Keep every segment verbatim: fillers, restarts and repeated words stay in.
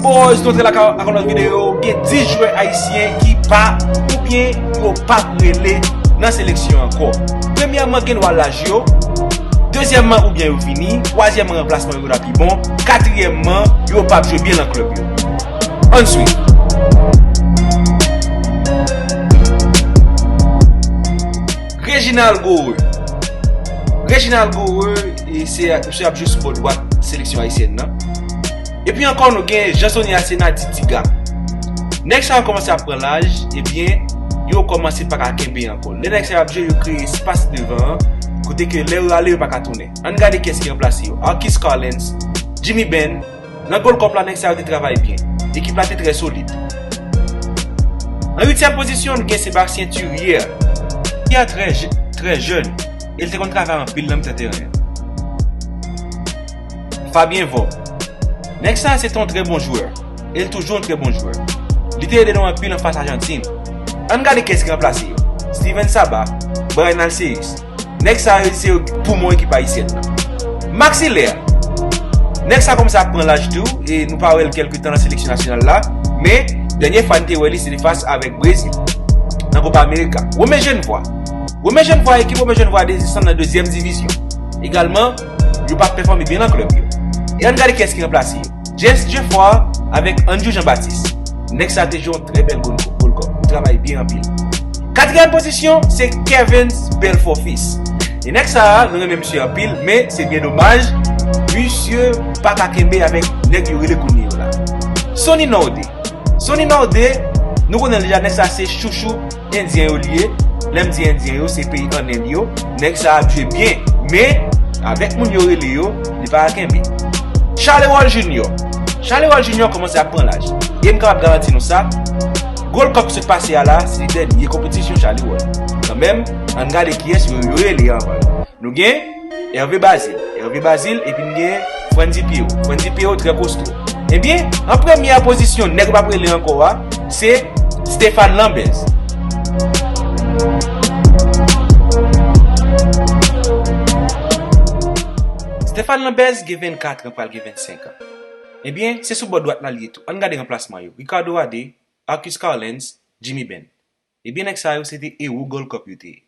Bòz, nou antre lakay ak yon lòt videyo. Gen dis jwè ayisyen ki pa oubyen yo p ap rele nan seleksyon ankò. Premyèman, gen dwa laj yo. Dezyèmman, oubyen yo fini. Twazyèmman, ranplasman yo ta pi bon. Katriyèmman, yo p ap jwe byen nan klèb yo. Ann swiv. Reginald Goureux. Reginald Goureux, e se misye ap jwe sou bò dwat seleksyon ayisyèn nan. Epi ankò, nou gen Jeansonia Sena, Didi Gap. Nèg sa yo kòmanse ap pran laj, ebyen, yo kòmanse pa ka kenbe ankò. Lè nèg sa yo ap jwe, yo kreye espas devan an, kote ke lè yo ale, yo pa ka tounen. Ann gade kiyès ki ranplase yo. Arquis Carlens, Jimmy Benn. Nan Gold Cup la, nèg sa yo te travay byen. Ekip la te trè solid. An uityèm pozisyon, nou gen Sébastien Thirière. Thirière trè je-, trè jèn, e l te konn travay anpil nan mitan teren an. Fabien Vorbe. Nèg sa a se te yon trè bon jwè. E l toujou yon trè bon jwè. Li te ede nou anpil anfas Ajantin. Ann gade kiyès ki ranplase yo. Steven Saba, Bryan Alceus. Nèg sa yo se poumon ekip ayisyèn nan. Max Hiller. Nèg sa kòmanse ap pran laj tou, e nou pa wè l kèlke tan nan seleksyon nasyonal la, men dènye fwa n te wè li se te fas avèk Brezil nan Kopa Amerika. Romain Genevois. Romain Genevois, ekip Romain Genevois desann nan dezyèm divizyon. Egalman, yo p ap pèfòme byen nan klèb yo. E ann gade kiyès ki ranplase yo. Jess Geoffroy avèk Andrew Jean-Baptiste. Nèg sa te jwe yon trè bèl Gold Cup, Gold Cup. Li travay byen anpil. Katriyèm pozisyon, se Kevens Belfort Fils. E nèg sa a, nou renmen misye anpil, men se byen domaj, misye pa ka kenbe avèk nèg yo rele kounye yo la. Sonny Nordé. Sonny Nordé, nou konnen l deja, nèg sa se chouchou Endyen yo li ye. Lè m di Endyen yo, se peyi ann End yo. Nèg sa ap jwe byen, men avèk moun yo rele yo, li pa ka kenbe. Charleroi Junior. Charleroi Junior kòmanse ap pran laj. E m kapab garanti nou sa, Gold Cup ki sot pase a la, se te dènye konpetisyon Charleroi. Kanmenm, ann gade kiyès yo, yo rele anvan yo. Nou gen Hervé Bazile. Hervé Bazile, epi n gen Frandy Pierrot. Frandy Pierrot trè kosto. Ebyen, an premyè pozisyon, nèg yo p ap rele ankò a, se Stéphane Lambez. Stéphane Lambez gen vennkat an, pral gen vennsenk an. Ebyen, se sou bò dwat la l ye tou. Ann gade ranplasman yo. Ricardo Adé, Arquis Carlens, Jimmy Benn. Ebyen, nèg sa yo, se te ewo Gold Cup yo te ye.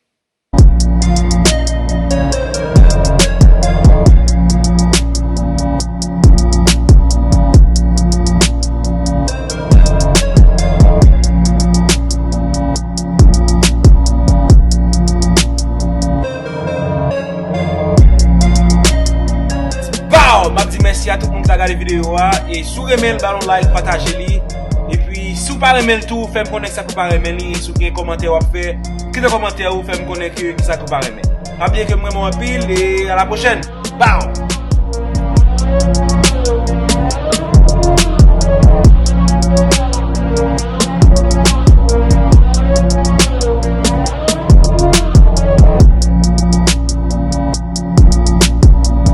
Pow! M ap di mèsi a tout moun ki ta gade videyo a. E si w renmen l, ba l yon like, pataje li. Epi, si w pa renmen l tou, fè m konnen sa k ou pa renmen li. E si w gen kòmantè w ap fè, kite kòmantè ou, fè m konnen ke kisa ke w pa renmen. Pa bliye ke m renmen w anpil e a la pwochèn. Pow!